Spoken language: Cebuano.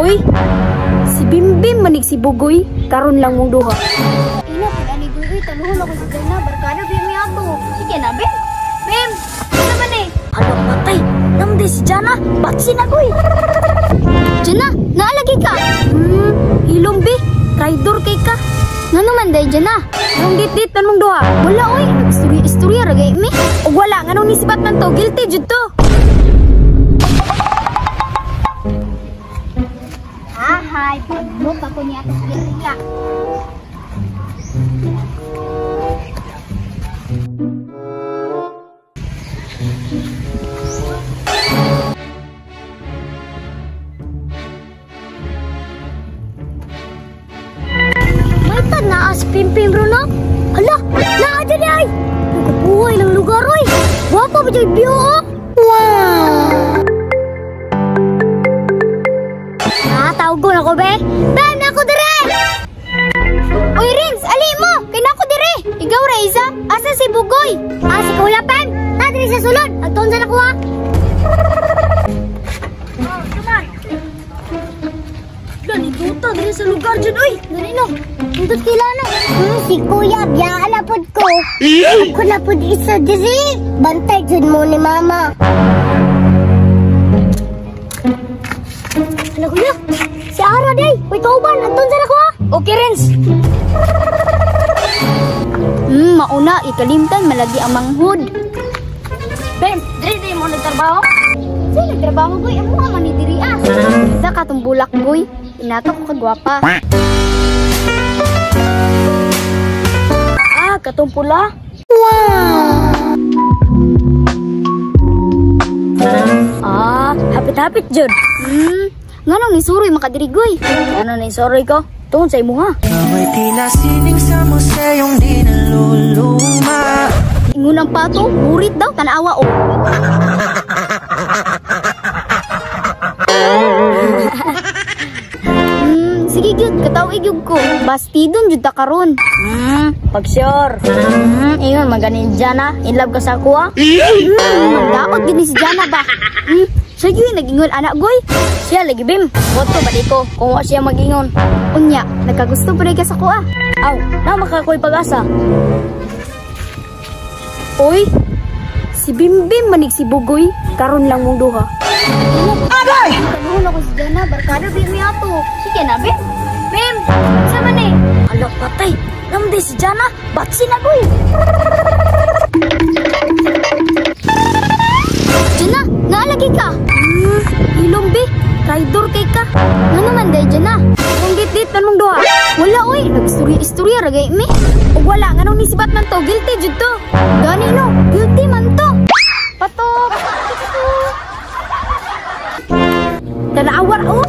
Oy, si Bimbim manig si Bugoy, karon lang mong duha. Ina, pag ani Bugoy, taluhon ako sa Jana, barkada bim mi ato. Sige na, Bim. Bim, ano man eh? Hala, patay. Namdi si Jana, batsin agoy. Jana, naalagi ka. Hilom bi, traidor kay ka. Ngano man day Jana? Anong dit-dit man mong duha? Wala oy, nag-istorya-istorya ra gay mi. Og wala, nganong ni si Batman to, guilty jud to. Ahay, pagmok ako niya ato sa. May naas pimpim rono. Hala, naa dyan ay. Nagkabuhay ng lugar oy. Wapa ba dyan biyo oh? Wow! Natawag ko na ko be. Bam na ako dire! Uy Rins, ali mo! Kaya na ako dire! Ikaw Raiza, asa si Bugoy? Ah, si Kuya Pem! Na dire sa sulod! Agtonsa na ko ha! Oh, come on! Dali tuta dire sa lugar dyan oy! Dali no! Indot kila no! Si Kuya, biyaan na pod ko! Ako na pod isa dire! Bantay dyan mo ni Mama! Ano kuya? Si Ara day! Uy kauban! Anton sa ko ha! Okay Renz! Mauna, ikalimtan malagi ang manghud. Ben, diri di mo nagtrabaho? Sino nagtrabaho goy? Amo nga man ni diri ah. Sa katong bulak goy, inato ko kagwapa. Ah, katong pula? Wow! Ah, hapit-hapit jud. Nganong ni Suroy makadiri goy? Ano ni Suroy ko? Tungod sa imuha. May tila sining sa museyong di naluluma. Ingunang pato, burit daw, tanawa o. Sige gyud, kataw-ig gyud ko. Bastidon jud ta karon. Pag sure. Ingon maganin Jana, in love ka sa ako ah. Magdaot gyud ni si Jana ba? Siya gyud nag-ingon anak goy. Siya lagi bim. Boto ba di ko kung wa siya mag-ingon. Unya, nagkagusto pa ka sa ko ah. Aw, na makakoy pag-asa. Oy, si Bimbim manig si Bugoy, karon lang mong duha. Agay! Taluhon ako si Jana, barkada bim mi ato. Sige na, Bim. Bim, sa man eh? Hala, patay. Namdi si Jana, batsin agoy. Jana, naalagi ka. Hilom bi, traidor kay ka. Ngano man day Jana? Anong dit-dit man mong duha? Wala oy, nag-istorya-istorya ra gay mi. Og wala, nganong ni si Batman to, guilty jud to. Gani no, guilty man to. Patok. Tanawar oh.